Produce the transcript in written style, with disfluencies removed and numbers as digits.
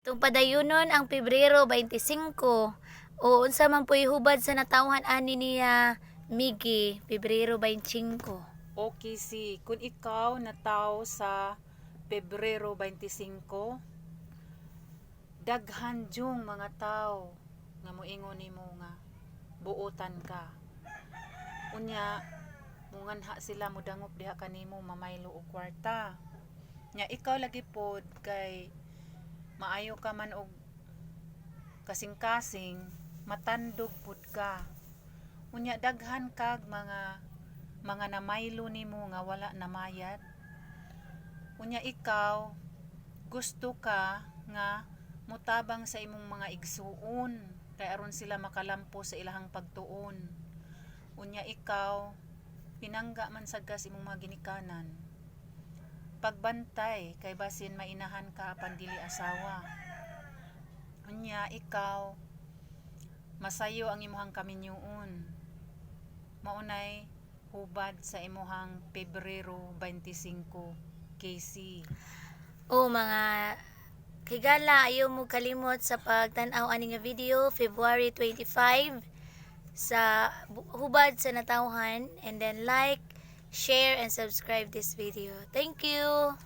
Tung padayunon ang Pebrero 25 o unsa man po'y hubad sa natawhan ani niya, Miggy, Pebrero 25? Okay, si kung ikaw nataw sa Pebrero 25, daghan jung mga tao nga moingon nimo nga buotan ka. Unya munganha sila, modangop diha kanimo, mamaylo og kwarta. Nya ikaw lagi pod kay maayo ka man og kasing-kasing, matandog pud ka. Unya daghan kag mga namaylo nimo nga wala namayad. Unya ikaw gusto ka nga mutabang sa imong mga igsuon kay aron sila makalampo sa ilahang pagtuon. Unya ikaw pinangga man sad ka sa imong mga ginikanan. Pagbantay kay basin mainahan ka apan dili asawa. Unya ikaw masayo ang imong kaminyoon. Maunay hubad sa imuhang Pebrero 25, KC. O mga kigala, ayaw mo kalimot sa pagtan-aw ani nga video February 25 sa hubad sa natawhan and then like, share and subscribe this video. Thank you.